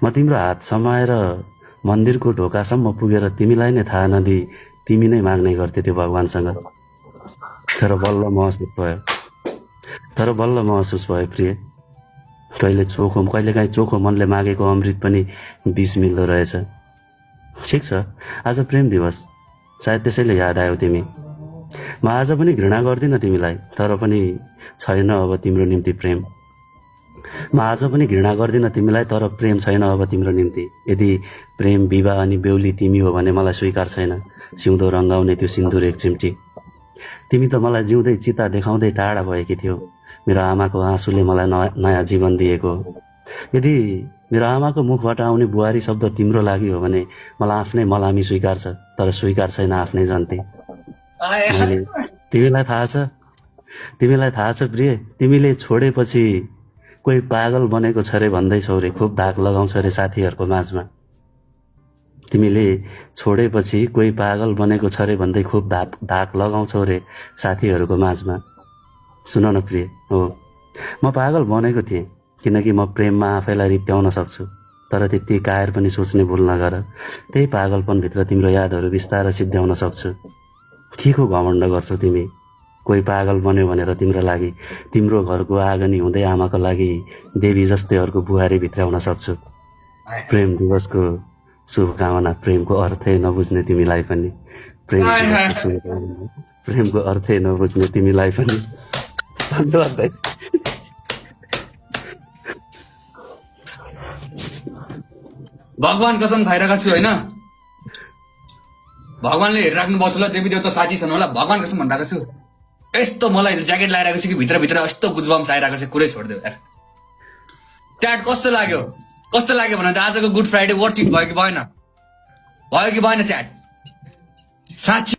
म तिम्रो हात समाएर मन्दिरको ढोकासम्म पुगेर तिमीलाई नै थाहा नदिई तिमी नै माग्ने गर्थे त्यो भगवानसँग। तर बल्ल महसुस भयो प्रिय, कहिलेकाहीँ चोखो मनले मागेको अमृत पनि विष मिल्दो रहेछ। ठिक छ, आज प्रेम दिवस, सायद त्यसैले याद आयो तिमी। म आज पनि घृणा गर्दिनँ तिमीलाई, तर पनि छैन अब तिम्रो निम्ति प्रेम। म आज पनि घृणा गर्दिनँ तिमीलाई, तर प्रेम छैन अब तिम्रो निम्ति। यदि प्रेम, विवाह अनि बेहुली तिमी हो भने मलाई स्वीकार छैन। सिउँदो रङ्गाउने त्यो सिन्दुर एक चिम्टी। तिमी त मलाई जिउँदै चिता देखाउँदै टाढा भएकी थियौ। मेरो आमाको आँसुले मलाई नयाँ जीवन दिएको हो। यदि मेरो आमाको मुखबाट आउने बुहारी शब्द तिम्रो लागि हो भने मलाई आफ्नै मलामी स्वीकार छ, तर स्वीकार छैन आफ्नै जन्ती। तिमीलाई थाहा छ प्रिय, तिमीले छोडेपछि कोही पागल बनेको छ रे भन्दैछौ रे, खुब धाक लगाउँछ रे साथीहरूको माझमा। तिमीले छोडेपछि कोही पागल बनेको छ रे भन्दै खुब धाक लगाउँछौ रे साथीहरूको माझमा। सुन न प्रिय, हो म पागल बनेको थिएँ, किनकि म प्रेममा आफैलाई रित्याउन सक्छु। तर त्यति कायर पनि सोच्ने भुल नगर। त्यही पागलपनभित्र तिम्रो यादहरू बिस्तारै सिद्ध्याउन सक्छु। के को घमण्ड गर्छौ तिमी? कोही पागल बन्यो भनेर तिम्रो लागि, तिम्रो घरको आँगनी हुँदै आमाको लागि देवी जस्तैहरूको बुहारी भित्राउन सक्छु। प्रेम दिवसको शुभकामना। प्रेमको अर्थै नबुझ्ने तिमीलाई पनि, प्रेमको अर्थै नबुझ्ने तिमीलाई पनि। धन्यवाद भाइ। भगवान कसम खाइरहेको छु होइन, भगवानले हेरिराख्नु भएको छ ल, देवी देवता साथी छन् होला, भगवान कसम भनिरहेको छु। यस्तो मलाई ज्याकेट लगाइरहेको छु कि भित्रभित्र यस्तो गुजबम्स आइरहेको छ, कुरै छोडिदियो यार। च्याट कस्तो लाग्यो भने त आजको गुड फ्राइडे वर्थ इट भयो कि भएन च्याट? साँच्ची